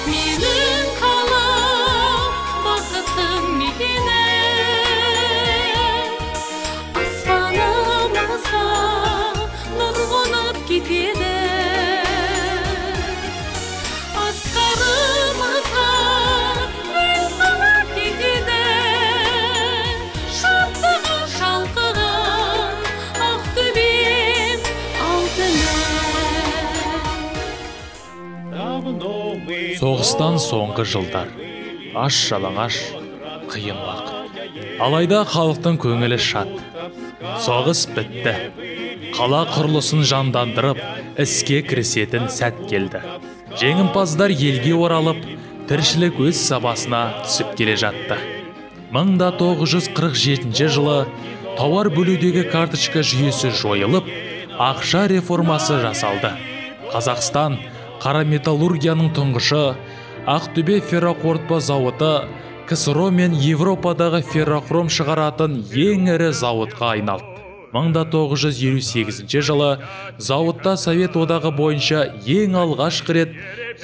Менің қалам бақыттың мекені. Аспанымызға нұр қонып кетеді. Асқарымызға гүл тұнып кетеді. Шаттығы шалқыған Ақтөбем алтыным. Соғыстан соңғы жылдар. Аш жалаңаш, қиын уақыт. Алайда халықтың көңілі шат. Соғыс бітті. Қала құрылысын жандандырып, іске кірісетін сәт келді. Жеңімпаздар елге оралып, тіршілік өз сабасына түсіп келе жатты. 1947 жылы тауар бөлудегі карточка жүйесі жойылып, ақша реформасы жасалды. Қазақстан қара металлургияның тұңғышы Ақтөбе ферроқорытпа зауыты КСРО мен Европадағы феррохром шығаратын ең ірі зауытқа айналды. 1958 жылы зауытта Совет одағы бойынша ең алғашқы рет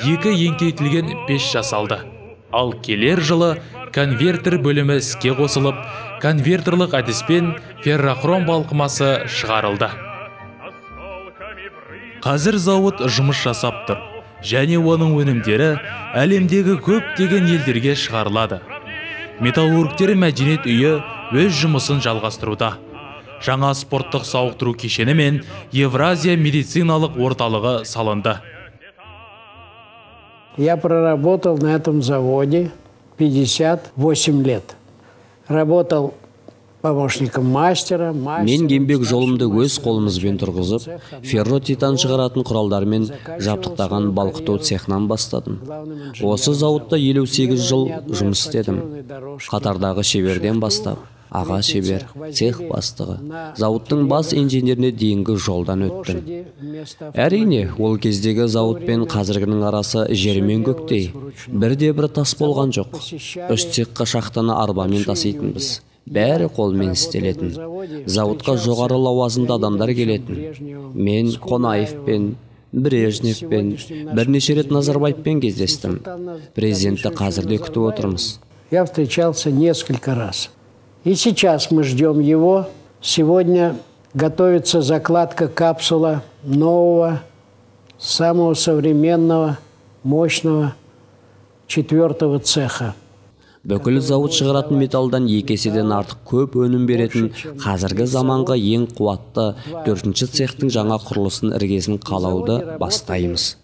екі еңкейтілген пеш жасалды. Ал келер жылы конвертер бөлімі іске қосылып, конвертерлік әдіспен феррохром балқымасы шығарылды. Қазір зауыт жұмыс жасап тұр, және оның өнімдері әлемдегі көптеген елдерге шығарылады. Металлургтер мәдениет үйі өз жұмысын жалғастыруда. Жаңа спорттық сауықтыру кешені мен Евразия медициналық орталығы салынды. Я проработал на этом заводе 58 лет. Работал помощником мастера, мастером. Мен еңбек жолымды өз қолымызбен тұрғызып, ферротитан шығаратын құралдармен жабдықтаған балқыту цехынан бастадым. Осы зауытта 58 жыл жұмыс істедім. Қатардағы шеберден бастап, аға шебер, цех бастығы, зауыттың бас инженеріне дейінгі жолдан өттім. Әрине, ол кездегі зауыт пен қазіргінің арасы жер мен көктей. Бірде бір тас болған жоқ. Үш цехқа шахтаны арбамен таситынбыз. Бәрі қолмен істелетін. Зауытқа жоғары лауазымды адамдар келетін. Мен Қонаевпен, Брежневпен, бірнеше рет Назарбаевпен кездестім. Президентті қазір де күтіп отырмыз. Я встречался несколько раз. И сейчас мы ждем его. Сегодня готовится закладка капсула нового, самого современного, мощного четвертого цеха. Бүкіл зауыт шығаратын металдан екі еседен артық көп өнім беретін қазіргі заманғы ең қуатты төртінші цехтың жаңа құрылысын іргесін қалауды бастаймыз.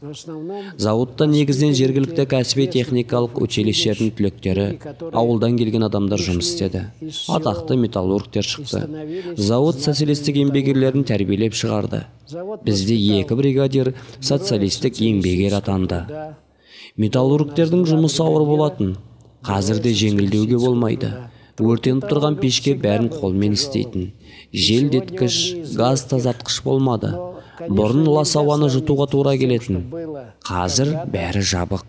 Зауытта негізінен жергілікті кәсіби техникалық училищелердің түлектері, ауылдан келген адамдар жұмыс істеді. Атақты металлургтер шықты. Зауыт социалистік еңбек ерлерін тәрбиелеп шығарды. Бізде екі бригадир социалистік еңбек ері атанды. Металлургтердің жұмысы ауыр болатын. Қазір де жеңілдеуге болмайды. Өртеніп тұрған пешке бәрін қолмен істейтін. Желдеткіш, газ тазартқыш болмады. Бұрын лас ауаны жұтуға тура келетін. Қазір бәрі жабық.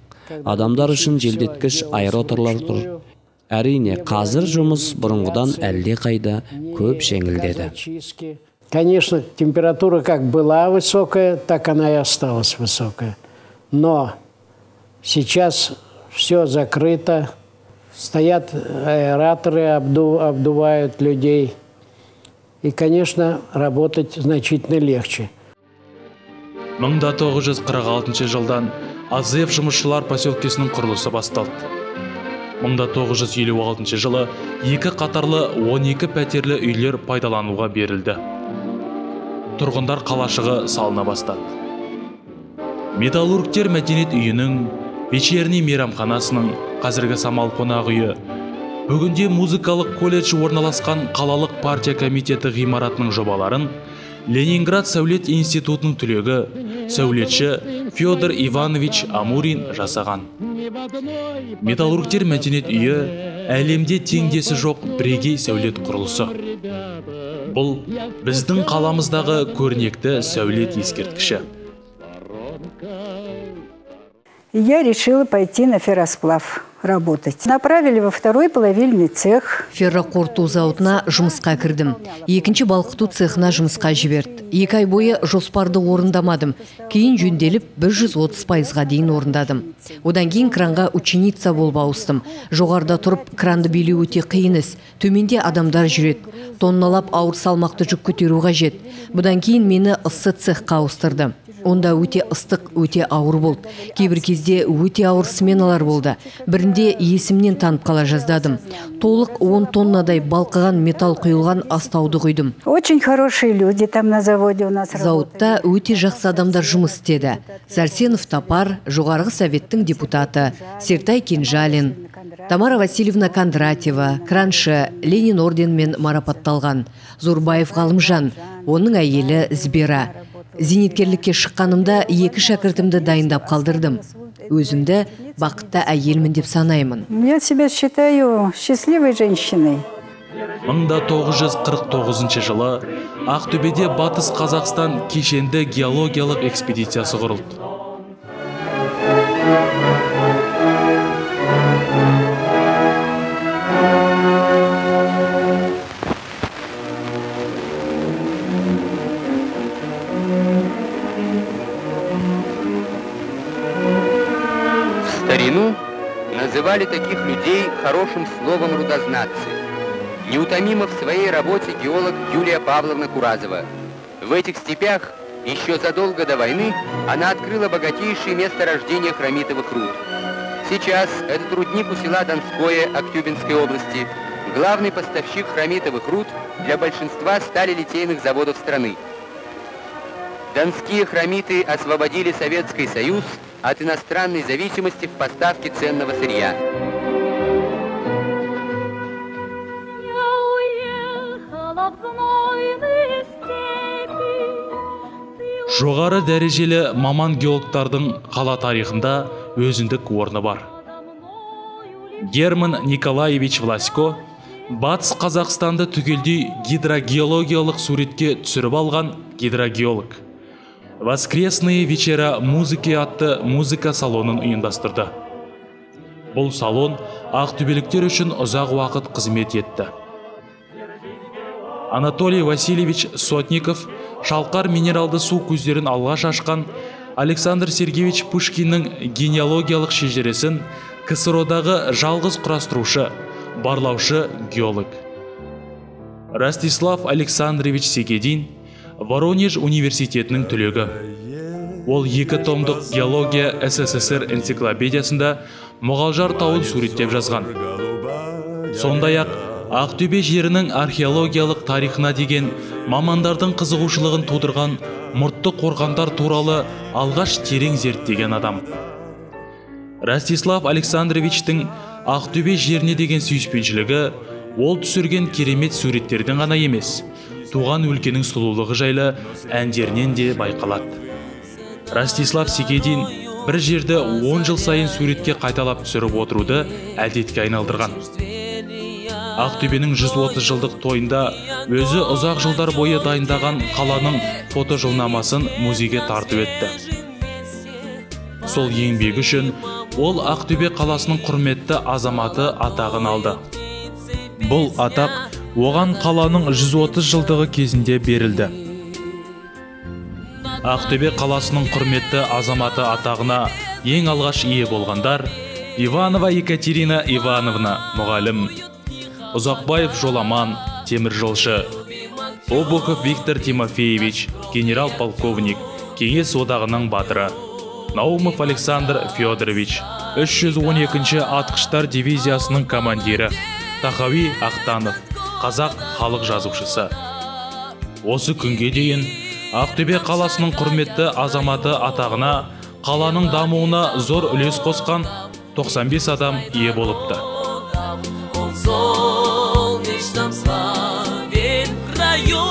Адамдар үшін желдеткіш аэраторлар тұр. Әрине, қазір жұмыс бұрынғыдан әлде қайда көп жеңілдеді. Конечно, температура как была высокая, так она и осталась высокая. Но сейчас все закрыто. Стоят аэраторы, обдувают людей. И, конечно, работать значительно легче. 1946 жылдан Азаев жұмысшылар поселкесінің құрылысы басталды. 1956 жылы екі қатарлы 12 пәтерлі үйлер пайдалануға берілді. Тұрғындар қалашығы салына бастады. Металлургтер мәдениет үйінің, вечерний мейрамханасының, қазіргі Самал қонақ үйі, бүгінде музыкалық колледж орналасқан қалалық партия комитеті ғимаратының жобаларын Ленинград сәулет институтының түлегі, сәулетші Федор Иванович Амурин жасаған. Металлургтер мәдениет үйі әлемде теңдесі жоқ бірегей сәулет құрылысы. Бұл біздің қаламыздағы көрнекті сәулет ескерткіші. И я решила пойти на ферросплав работать. Направили во второй плавильный цех. Ферроқорыту зауытына жұмысқа кірдім. Екінші балқыту цехына жұмысқа жіберді. 2 ай бойы жоспарды орындамадым. Кейін жөнделіп 130%-ға дейін орындадым. Одан кейін кранға ученица болып ауыстым. Жоғарыда тұрып кранды билеу өте қиын іс. Төменде адамдар жүреді. Тонналап ауыр салмақты жүк көтеру қажет. Бұдан кейін мені ыссы цехқа ауыстырды. Онда өте ыстық, өте ауыр болды. Кейбір кезде өте ауыр сменалар болды. Бірінде есімнен танып қала жаздадым. Толық 10 тоннадай балқыған металл құйылған астауды құйдым. Очень хорошие люди там на заводе у нас. Зауытта өте жақсы адамдар жұмыс істеді. Сәрсенов Тапар, Жоғарғы Советтің депутаты, Сертай Кенжалин, Тамара Васильевна Кондратьева, краншы, Ленин орденімен марапатталған, Зурбаев Ғалымжан, оның әйелі Збера. Зейнеткерлікке шыққанымда 2 шәкіртімді дайындап қалдырдым. Өзімді бақытты әйелмін деп санаймын. Я себя считаю счастливой женщиной. 1949 жылы Ақтөбеде Батыс Қазақстан кешенді геологиялық экспедициясы құрылды. В старину называли таких людей хорошим словом рудознатцы. Неутомима в своей работе геолог Юлия Павловна Куразова. В этих степях еще задолго до войны она открыла богатейшее месторождение хромитовых руд. Сейчас этот рудник у села Донское Актюбинской области главный поставщик хромитовых руд для большинства сталелитейных заводов страны. Донские хромиты освободили Советский Союз от иностранной зависимости в поставке ценного сырья. Я уехала в знойные степи. Жоғары дәрежелі маман геологтардың қала тарихында өзіндік орны бар. Герман Николаевич Власько Батыс Қазақстанды түгелдей гидрогеологиялық суретке түсіріп алған гидрогеолог. «Воскресные вечера музыки» атты музыка салонын ұйымдастырды. Бұл салон ақтөбеліктер үшін ұзақ уақыт қызмет етті. Анатолий Васильевич Сотников Шалқар минералды су көздерін алғаш ашқан, Александр Сергеевич Пушкиннің генеалогиялық шежіресін КСРО-дағы жалғыз құрастырушы, барлаушы геолог. Ростислав Александрович Секедин Воронеж университетінің түлегі. Ол 2 томдық геология СССР энциклопедиясында Мұғалжар тауын суреттеп жазған. Сондай-ақ Ақтөбе жерінің археологиялық тарихына деген мамандардың қызығушылығын тудырған мұртты қорғандар туралы алғаш терең зерттеген адам. Ростислав Александровичтің Ақтөбе жеріне деген сүйіспеншілігі ол түсірген керемет суреттерден ғана емес, туған өлкенің сұлулығы жайлы әндерінен де байқалады. Ростислав Секедин бір жерді 10 жыл сайын суретке қайталап түсіріп отыруды әдетке айналдырған. Ақтөбенің 130 жылдық тойында өзі ұзақ жылдар бойы дайындаған қаланың фотожылнамасын музейге тарту етті. Сол еңбегі үшін ол Ақтөбе қаласының құрметті азаматы атағын алды. Бұл атақ оған қаланың 130 жылдығы кезінде берілді. Ақтөбе қаласының құрметті азаматы атағына ең алғаш ие болғандар: Иванова Екатерина Ивановна, мұғалім, Ұзақбаев Жоламан, теміржолшы, Обухов Виктор Тимофеевич, генерал-полковник, Кеңес одағының батыры, Наумов Александр Федорович, 312-ші атқыштар дивизиясының командирі, Тахауи Ақтанов, қазақ халық жазушысы. Осы күнге дейін Ақтөбе қаласының құрметті азаматы атағына қаланың дамуына зор үлес қосқан 95 адам ие болыпты. В солнечном славе краю.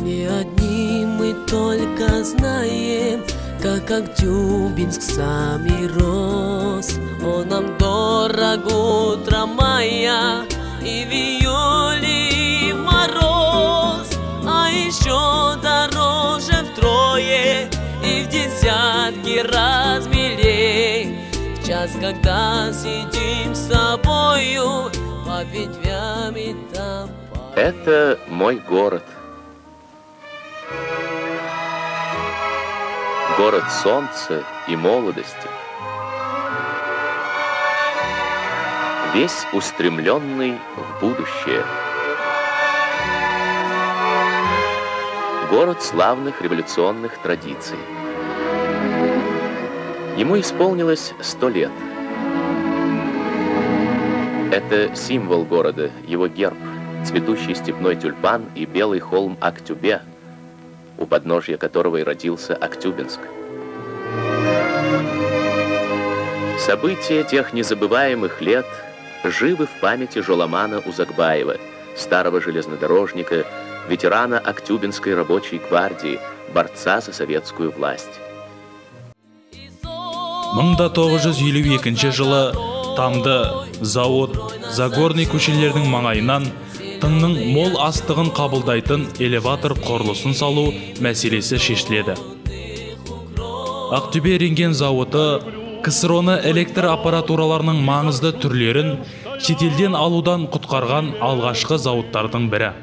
Не одни мы только знаем, как Актюбинск сами рос. Он нам дорог утром мая и в июле, и в мороз, а еще дороже втрое и в десятки раз милей. В час, когда сидим с тобою под ветвями тополей. Это мой город. Город солнца и молодости. Весь устремленный в будущее. Город славных революционных традиций. Ему исполнилось 100 лет. Это символ города, его герб, цветущий степной тюльпан и белый холм Актюбе, у подножья которого и родился Актюбинск. События тех незабываемых лет живы в памяти Жоламана Узакбаева, старого железнодорожника, ветерана Актюбинской рабочей гвардии, борца за советскую власть. 1952 жылы Тамды, Завод, Загорный көшелерінің маңайынан тыңның мол астығын қабылдайтын элеватор құрылысын салу мәселесі шешіледі. Ақтөбе рентген зауыты КСРО-ны электр аппаратураларының маңызды түрлерін шетелден алудан құтқарған алғашқы зауыттардың бірі.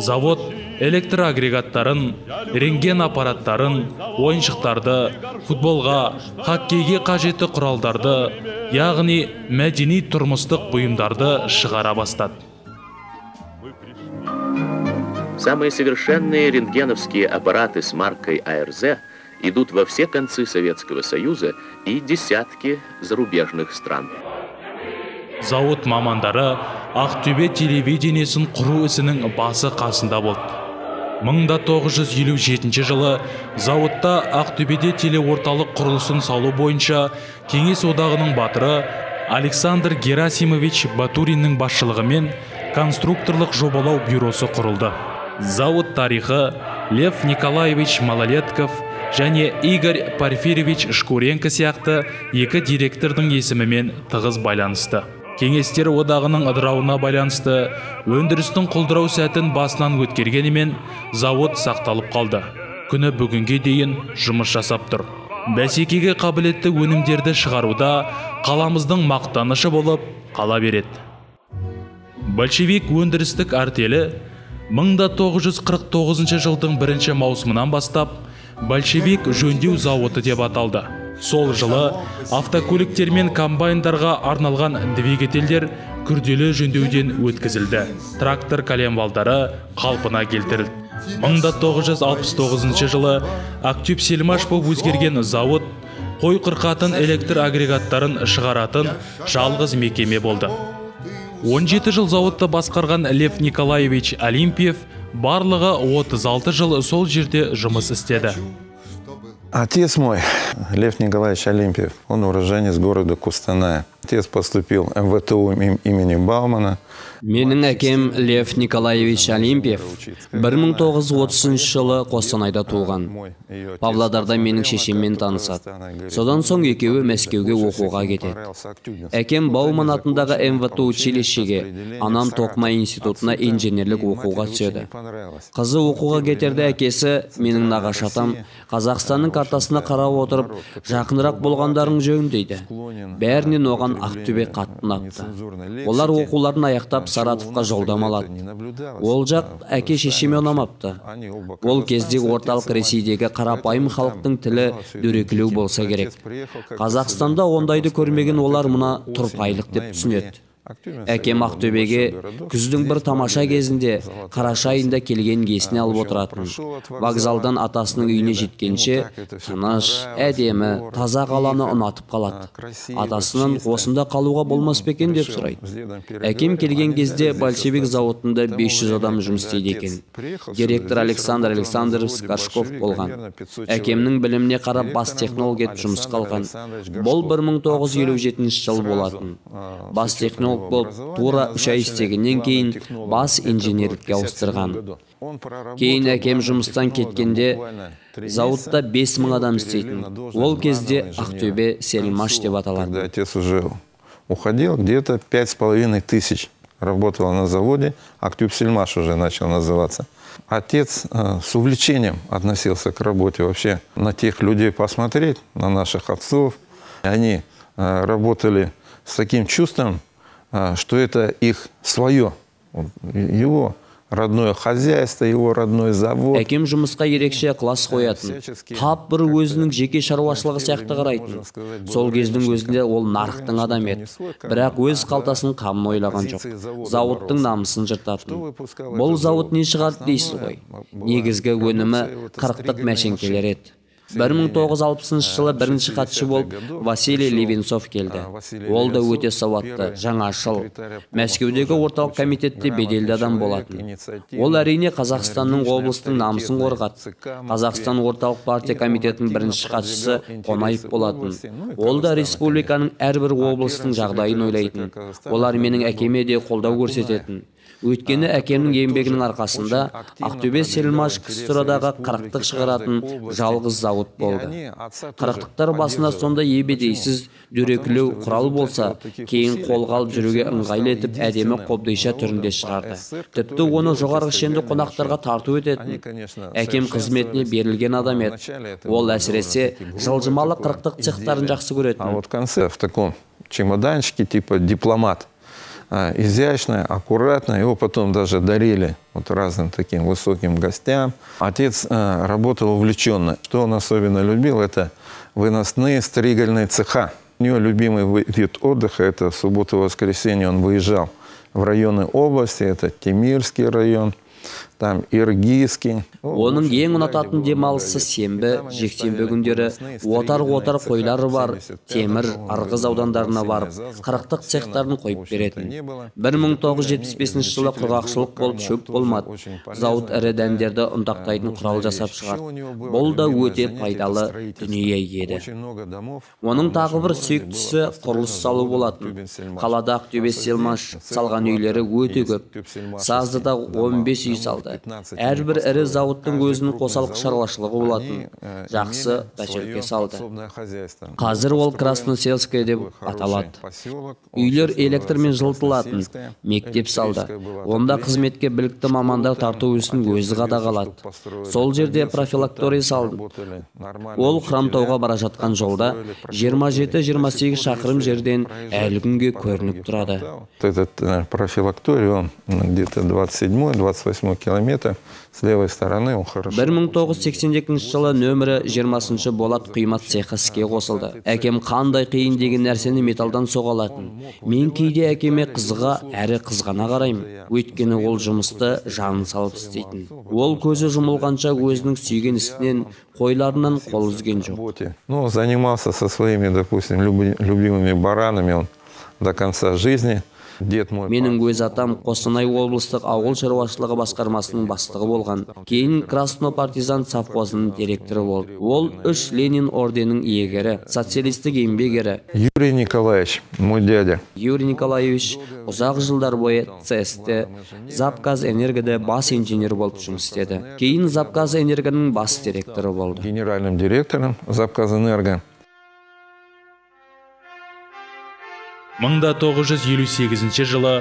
Завод электр агрегаттарын, рентген аппараттарын, ойыншықтарды, футболға, хоккейге қажетті құралдарды, яғни мәдени тұрмыстық бұйымдарды шығара бастады. Самые совершенные рентгеновские аппараты с маркой АРЗ идут во все концы Советского Союза и десятки зарубежных стран. Зауыт мамандары Ақтөбе телевидениесін құру ісінің басы қасында болды. 1957 жылы зауытта Ақтөбеде телеорталық құрылысын салу бойынша Кеңес одағының батыры Александр Герасимович Батуриннің басшылығымен конструкторлық жобалау бюросы құрылды. Зауыт тарихы Лев Николаевич Малолетков және Игорь Порфирьевич Шкуренко сияқты екі директордың есімімен тығыз байланысты. Кеңестер одағының ыдырауына байланысты өндірістің құлдырау сәтін басынан өткергенімен зауыт сақталып қалды. Күні бүгінге дейін жұмыс жасап тұр. Бәсекеге қабілетті өнімдерді шығаруда қаламыздың мақтанышы болып қала береді. Большевик өндірістік артелі 1949 жылдың 1 маусымынан бастап Большевик жөндеу зауыты деп аталды. Сол жылы автокөліктер мен комбайндарға арналған двигательдер күрделі жөндеуден өткізілді. Трактор коленвалдары қалпына келтірілді. 1969 жылы Актюбсельмаш болып өзгерген зауыт қой қырқатын электр агрегаттарын шығаратын жалғыз мекеме болды. 17 жыл зауытты басқарған Лев Николаевич Олимпиев барлығы 36 жыл сол жерде жұмыс істеді. Отец мой, Лев Николаевич Олимпиев, он уроженец города Кустаная. Отец поступил в МВТУ имени Баумана. Менің әкем Лев Николаевич Олимпиев 1930 жылы Қостанайда туған. Павлодарда менің шешеммен танысады. Содан соң екеуі Мәскеуге оқуға кетеді. Әкем Бауман атындағы МВТ училищеге, анам Тоқма институтына инженерлік оқуға түседі. Қызы оқуға кетерде әкесі, менің нағашы атам, Қазақстанның картасына қарап отырып, жақынырақ болғандарың жөн дейді. Бәрінен оған Ақтөбе қатты ұнапты. Олар оқуларын аяқтап Саратовқа жолдама алады. Ол жақ әке шешеме ұнамапты. Ол кезде орталық Ресейдегі қарапайым халықтың тілі дөрекілеу болса керек. Қазақстанда ондайды көрмеген олар мұны тұрпайылық деп түсінеді. Әкем Ақтөбеге күздің бір тамаша кезінде қараша айында келген есіне алып отыратын. Вокзалдан атасының үйіне жеткенше тыныш, әдемі, таза қаланы ұнатып қалады. Атасынан осында қалуға болмас па екен деп сұрайды. Әкем келген кезде Большевик зауытында 500 адам жұмыс істейді екен. Директор Александр Александрович Горшков болған. Әкемнің біліміне қарап бас технолог етіп жұмысқа алған. Бұл 1957 жыл болатын. Бас технолог болып тура 3 ай істегеннен кейін бас инженерлікке ауыстырған. Кейін әкем жұмыстан кеткенде зауытта 5000 адам істейтін. Ол кезде Ақтөбе Сельмаш деп аталатын. Когда отец уже уходил, где-то 5500 работало на заводе, Актюбсельмаш уже начал называться. Отец с увлечением относился к работе. Вообще на тех людей посмотреть, на наших отцов. Они работали с таким чувством, что это их свое, его родное хозяйство, его родной завод. Әкем жұмысқа ерекше ықылас қоятын. Тап бір өзінің жеке шаруашылығы сияқты қарайтын. Сол кездің өзінде ол нарықтың адамы еді. Бірақ өз қалтасының қамын ойлаған жоқ. Зауыттың намысын жыртатын. Бұл зауыт не шығарды дейсіз ғой? Негізгі өнімі қырықтық мәшеңкелер еді. 1960 жылы бірінші хатшы болып Василий Левинцов келді. Ол да өте сауатты, жаңашыл. Мәскеудегі орталық комитетте беделді адам болатын. Ол әрине Қазақстанның облыстың намысын қорғады. Қазақстан орталық партия комитетінің бірінші хатшысы Қонаев болатын. Ол да республиканың әрбір облыстың жағдайын ойлайтын. Олар менің әкеме де қолдау көрсететін. Өйткені әкемнің еңбегінің арқасында Ақтөбе Сельмаш КСРО-дағы қырықтық шығаратын жалғыз зауыт болды. Қырықтықтар басына сонда ебедейсіз дөрекілеу құрал болса, кейін қолға алып жүруге ыңғайлы етіп әдемі қобдиша түрінде шығарды. Тіпті оны жоғарғы шенді қонақтарға тарту ететін. Әкем қызметіне берілген адам еді. Ол әсіресе жылжымалы қырықтық цехтарын жақсы көретін. А вот в конце в таком чемоданчике типа дипломат. Изящно, аккуратно. Его потом даже дарили вот разным таким высоким гостям. Отец работал увлеченно. Что он особенно любил, это выносные стригальные цеха. У него любимый вид отдыха – это субботу-воскресенье он выезжал в районы области, это Темирский район, там Иргизский. Оның ең ұнататын демалысы сенбі, жексенбі күндері отар-отар қойлары бар Темір, Ырғыз аудандарына барып, қырықтық цехтарын қойып беретін. 1975 жылы құрғақшылық болып шөп болмады. Зауыт ірі дәндерді ұнтақтайтын құрал жасап шығарды. Бұл да өте пайдалы дүние еді. Оның тағы бір сүйіктісі құрылыс салу болатын. Қалада Ақтөбе Сельмаш салған үйлері өте көп. Саздыда 15 үй салды. Әрбір ірі зауыттың өзінің қосалқы шаруашылығы болатын. Жақсы поселке салды. Қазір ол Красносельское деп аталады. Үйлер электрмен жылытылатын, мектеп салды. Онда қызметке білікті мамандар тарту ісін өзі қадағалады. Сол жерде профилакторий салды. Ол Хромтауға бара жатқан жолда 27-28 шақырым жерден әлі күнге көрініп тұрады. Этот профилакторий, он где-то 27-28 километр с левой стороны, он хорошо. 1982 жылы нөмірі 20-шы болат құйма цехы іске қосылды. Әкем қандай қиын деген нәрсені металдан соға алатын. Мен кейде әкеме қызыға әрі қызғана қараймын. Өйткені ол жұмысты жанын салып істейтін. Ол көзі жұмылғанша өзінің сүйген ісінен, қойларынан қол үзген жоқ. Ну, занимался со своими, допустим, любимыми баранами он до конца жизни. Менің өз атам Қостанай облыстық ауыл шаруашылығы басқармасының бастығы болған. Кейін Краснопартизан совхозының директоры болды. Ол 3 Ленин орденінің иегері, социалистік еңбек ері. Юрий Николаевич, мой дядя. Юрий Николаевич ұзақ жылдар бойы ЦЭС-те, Запказэнергода бас инженер болып жұмыс істеді. Кейін Запказэнергоның бас директоры болды. Генеральным директором Запказэнерго. 1958 жылы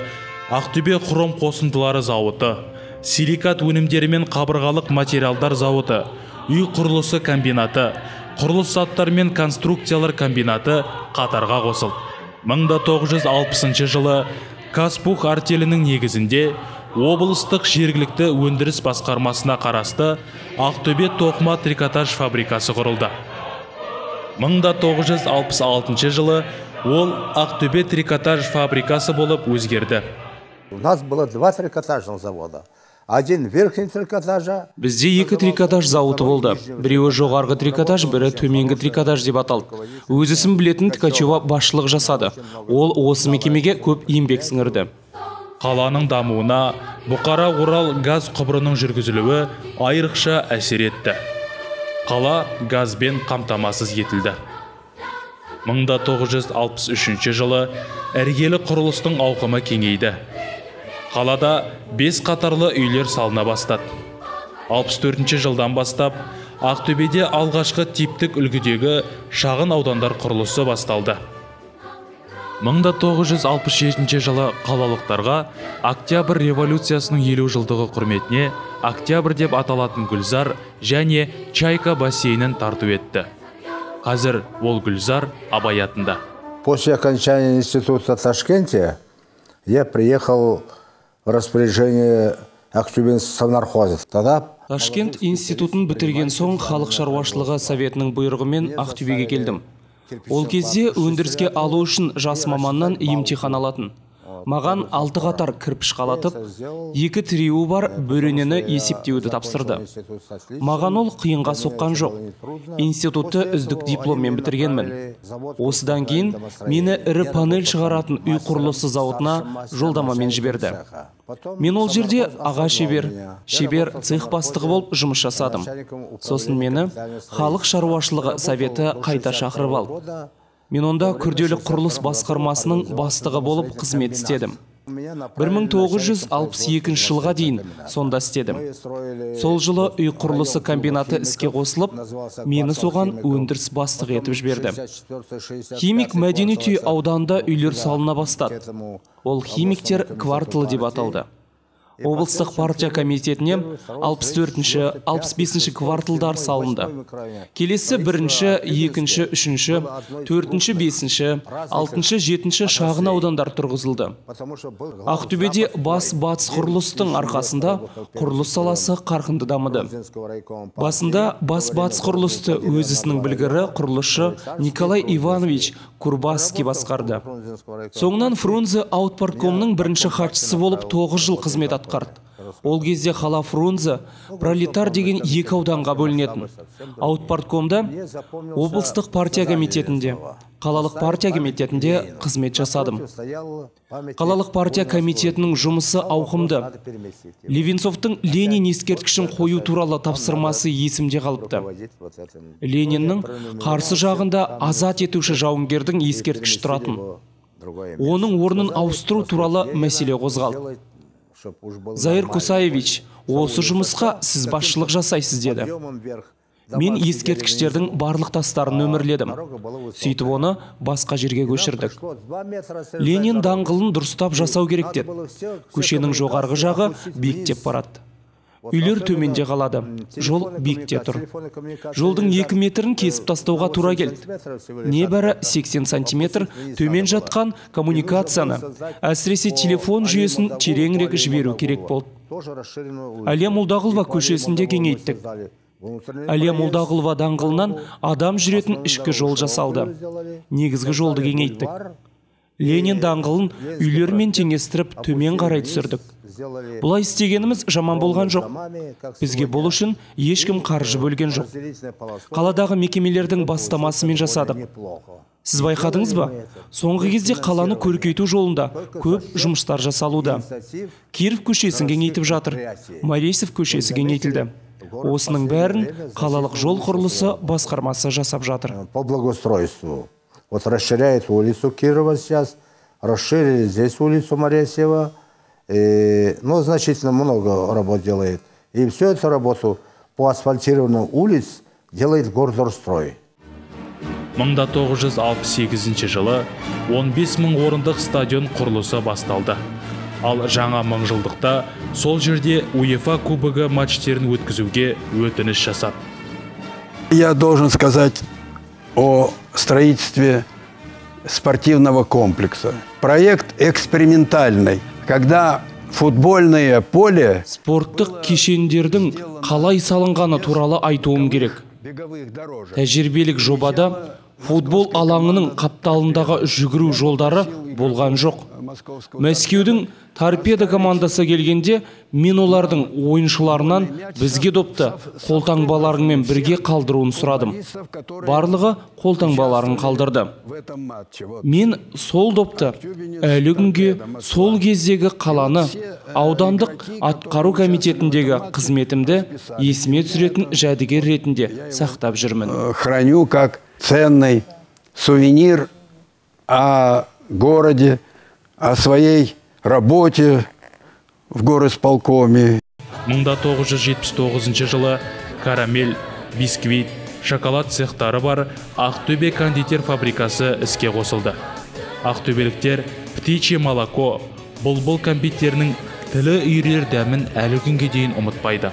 Ақтөбе хром қосындылары зауыты, силикат өнімдері мен қабырғалық материалдар зауыты, үй құрылысы комбинаты, құрылыс заттары мен конструкциялар комбинаты қатарға қосылды. 1960 жылы Каспух артелінің негізінде облыстық жергілікті өндіріс басқармасына қарасты Ақтөбе тоқыма трикотаж фабрикасы құрылды. 1966 жылы ол Ақтөбе трикотаж фабрикасы болып өзгерді. У нас было два трикотажных завода. Один верхний трикотажа. Бізде екі трикотаж зауыты болды. Біреуі жоғарғы трикотаж, бірі төменгі трикотаж деп аталды. Өз ісін білетін Ткачева басшылық жасады. Ол осы мекемеге көп еңбек сіңірді. Қаланың дамуына Бұқара Орал газ құбырының жүргізілуі айрықша әсер етті. Қала газбен қамтамасыз етілді. 1963 жылы іргелі құрылыстың ауқымы кеңейді. Қалада 5 қатарлы үйлер салына бастады. 64 жылдан бастап Ақтөбеде алғашқы типтік үлгідегі шағын аудандар құрылысы басталды. 1967 жылы қалалықтарға Октябрь революциясының 50 жылдығы құрметіне Октябрь деп аталатын гүлзар және Чайка бассейнін тарту етті. Қазір ол гүлзар Абай атында. После окончания института в Ташкенте я приехал в распоряжение Актюбинского совнархоза. Тогда Ташкент институтын бітірген соң халық шаруашылығы советінің бұйрығымен Ақтөбеге келдім. Ол кезде өндіріске алу үшін жас маманнан емтихан алатын. Маған 6 қатар кірпіш қалатып, 2 тіреуі бар бөренені есептеуді тапсырды. Маған ол қиынға соққан жоқ. Институтты үздік дипломмен бітіргенмін. Осыдан кейін мені ірі панель шығаратын үй құрылысы зауытына жолдамамен жіберді. Мен ол жерде аға шебер, шебер цех бастығы болып жұмыс жасадым. Сосын мені халық шаруашылығы советі қайта шақырып алды. Мен онда күрделі құрылыс басқармасының бастығы болып қызмет істедім. 1962 жылға дейін сонда істедім. Сол жылы үй құрылысы комбинаты іске қосылып, мені соған өндіріс бастығы етіп жіберді. Химик мәдениет үйі ауданында үйлер салына бастады. Ол химиктер кварталы деп аталды. Облыстық партия комитетіне 64-ші, 65-ші кварталдар салынды. Келесі 1-ші, 2-ші, 3-ші, 4-ші, 5-ші, 6-шы, 7-ші шағын аудандар тұрғызылды. Ақтөбеде бас-батыс құрылыстың арқасында құрылыс саласы қарқынды дамыды. Басында бас-батыс құрылысты өз ісінің білгірі құрылысшы Николай Иванович Курбасский басқарды. Соңынан Фрунзе аутпарткомның бірінші хатшысы болып 9 жыл қызмет атқарды. Ол кезде қала Фрунзе, Пролетар деген екі ауданға бөлінетін. Аутпарткомда, облыстық партия комитетінде, қалалық партия комитетінде қызмет жасадым. Қалалық партия комитетінің жұмысы ауқымды. Левинцовтың Ленин ескерткішін қою туралы тапсырмасы есімде қалыпты. Лениннің қарсы жағында азат етуші жауынгердің ескерткіші тұратын. Оның орнын ауыстыру туралы мәселе қозғалды. Заир Кусаевич, осы жұмысқа сіз басшылық жасайсыз деді. Мен ескерткіштердің барлық тастарын нөмірледім. Сөйтіп оны басқа жерге көшірдік. Ленин даңғылын дұрыстап жасау керек деді. Көшенің жоғарғы жағы биіктеп барады. Үйлер төменде қалады, жол биікте тұр. Жолдың 2 метрін кесіп тастауға тура келді. Небәрі 80 сантиметр төмен жатқан коммуникацияны, әсіресе телефон жүйесін тереңірек жіберу керек болды. Әлия Молдағұлова көшесінде кеңейттік. Әлия Молдағұлова даңғылынан адам жүретін ішкі жол жасалды. Негізгі жолды кеңейттік. Ленин даңғылын үйлермен теңестіріп төмен қарай түсірдік. Бұлай істегеніміз жаман болған жоқ. Бізге бұл үшін ешкім қаржы бөлген жоқ. Қаладағы мекемелердің бастамасымен жасадық. Сіз байқадыңыз ба? Соңғы кезде қаланы көркейту жолында көп жұмыстар жасалуда. Киров көшесін кеңейтіп жатыр. Моресев көшесі кеңейтілді. Осының бәрін қалалық жол құрылысы басқармасы жасап жатыр. По благоустройству. Вот расширяет улицу Кирова сейчас, расширили здесь улицу Моресева, но значительно много работ делает. И всю эту работу по асфальтированию улиц делает Гордорстрой. 1968 жылы 15 мың орындық стадион құрылысы басталды. Ал жаңа мыңжылдықта сол жерде УЕФА кубогы матчтерін өткізуге өтініш жасады. Я должен сказать о строительстве спортивного комплекса. Проект экспериментальный, когда футбольное поле... Спорттық кешендердің қалай салынғаны туралы айтуым керек. Тәжірибелік жобада футбол алаңының қапталындағы жүгіру жолдары болған жоқ. Мәскеудің Торпедо командасы келгенде мен олардың ойыншыларынан бізге допты қолтаңбаларымен бірге қалдыруын сұрадым. Барлығы қолтаңбаларын қалдырды. Мен сол допты әлі күнге сол кездегі қаланы, аудандық атқару комитетіндегі қызметімді есіме түсіретін жәдігер ретінде сақтап жүрмін. Храню как ценный сувенир о городе, о своей работе в горисполкоме. 1979 жылы карамель, бисквит, шоколад цехтары бар Ақтөбе кондитер фабрикасы іске қосылды. Ақтөбеліктер птичье молоко, бұлбұл кәмпиттерінің тілі үйірер дәмін әлі күнге дейін ұмытпайды.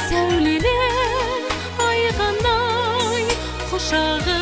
Сәулелі айғандай құшағы.